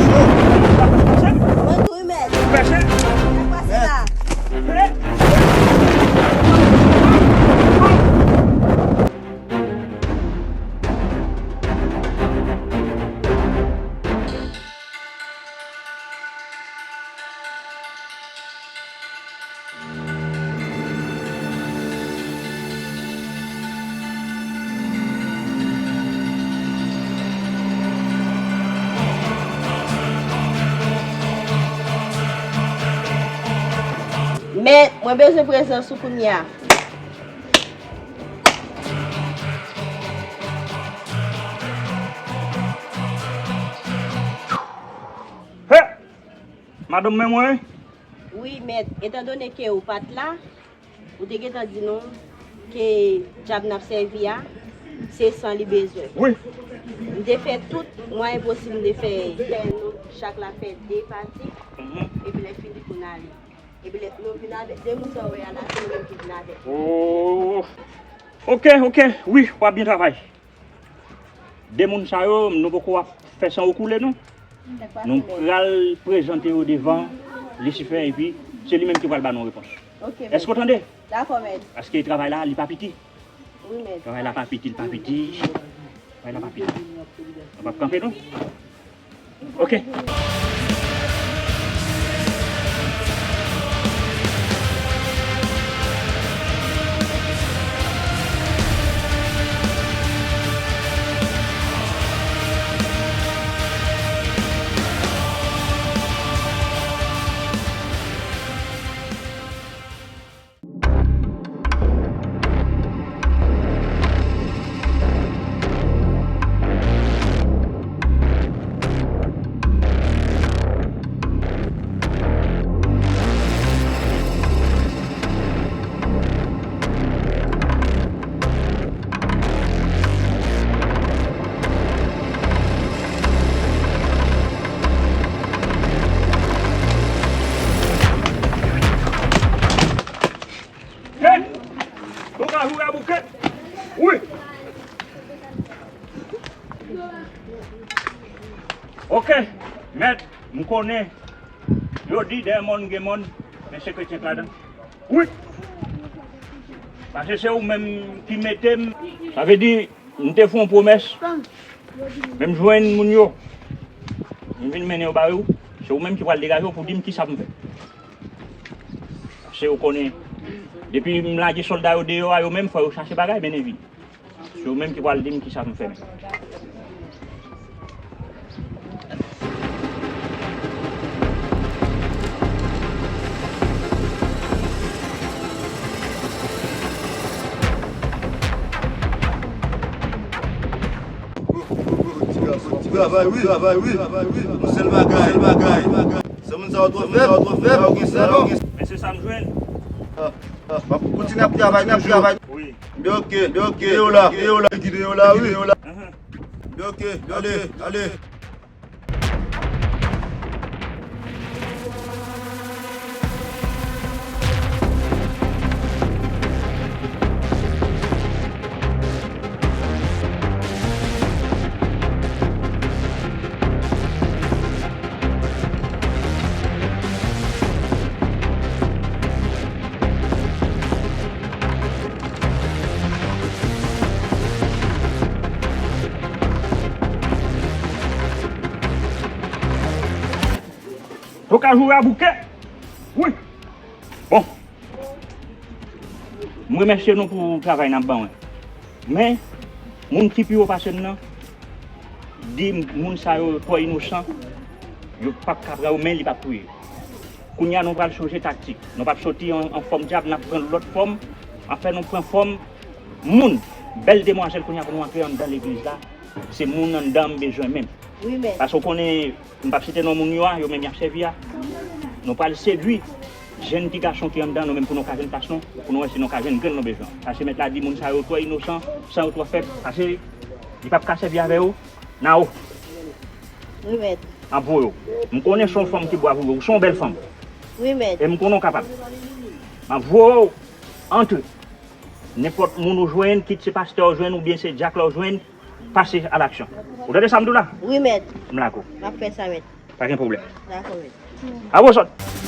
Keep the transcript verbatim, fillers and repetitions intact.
Mwen tou wi, mèt. Sa k pase la? Mèt, mwen bezwen prezans ou kounye a. He! Madanm mwen mwen? Wi, mèt. Etandone ke ou pa t la, ou te gentan di nou ke djab n ap sèvi a, se san li bezwen. Wi. M te fè tout mwayen posib, m te fè, fè nou chak la fè de pati, mhm, epi lè fini pou n ale. Epi lè nou vin avèk de moun sa w wè a la, se nou menm ki vin avèk. Oh. Ok, ok, wi, w ap byen travay. De moun sa yo, nou poko ap fè san yo koule, non. Nou pral prezante yo devan Lisifè, epi se li menm ki pral ba nou repons. Ok, mèt. Èske w tande? Dakò, mèt. Paske travay la, li pa piti. Wi, mèt. Travay la pa piti, li pa piti. Travay la pa piti. Nou p ap kanpe, non. Ok. Hey! Ou ka joure a bouke? Wi. Ok, mèt, m konnen yo di dèyè mòn gen mòn, men se kretyen k ladan. Wi. Paske se ou menm ki mete m. Sa vle di, m te fè yon pwomès, men m jwenn moun yo. M vin mennen yo ba ou. Se ou menm ki pral degaje w pou di m kisa pou m fè. Paske ou konnen, depi m lage sòlda yo deyò a, yo menm fò yo chache bagay mennen vin. Se yo menm ki pral di m kisa pou m fè menm. Travay wi, travay wi, yon sèl bagay, sèl bagay. Se moun sa yo twò fèb, twò fèb, pa gen sèl non. Men se sa m jwenn. Ah, ah, m ap kontinye ap travay, ap travay. Wi. Mbe ok, mbe ok. Kite yo la, kite yo la, kite yo la, wi. Kite yo la. Mbe ok, ale, ale. Yo ka joure a bouke. Wi. Bon. M remèsye nou pou travay n ap ban mwen. Men, moun ki pi wo pase m nan, di m moun sa yo twò inosan, yo p ap ka pran yo, men li p ap touye. Kounye a, nou pral chanje taktik. Nou p ap soti an, an fòm dyab, n ap pran lòt fòm. Anfen, nou pran fòm moun. Bèl demwazèl, kounye a, pou nou antre anndan legliz la, se moun anndan m bezwen menm. Wi, mèt. Paske w konnen, m p ap site non moun yo a, yo menm y ap sèvi a. Nou pral sedwi jèn ti gason ki anndan nou menm pou nou ka jwenn plas nou, pou nou wè si nou ka jwenn grenn nou bezwen. Paske mèt la di moun sa yo twò inosan, san yo twò fèb, paske li p ap ka sèvi avè yo. Nao. Wi, mèt. M ap voye w. M konnen se yon fanm ki bwa pou yo. Ou se yon bèl fanm. Wi, mèt. E m konnen w kapab. M ap voye w antre. Nenpòt moun ou jwenn, kit se pastè w jwenn oubyen se dyak la w jwenn, pase a laksyon. Ou tande sa m di w la? Wi, mèt. M lage w. M ap fè sa, mèt. Pa gen pwoblèm. Dakò, mèt. Apre w sòt.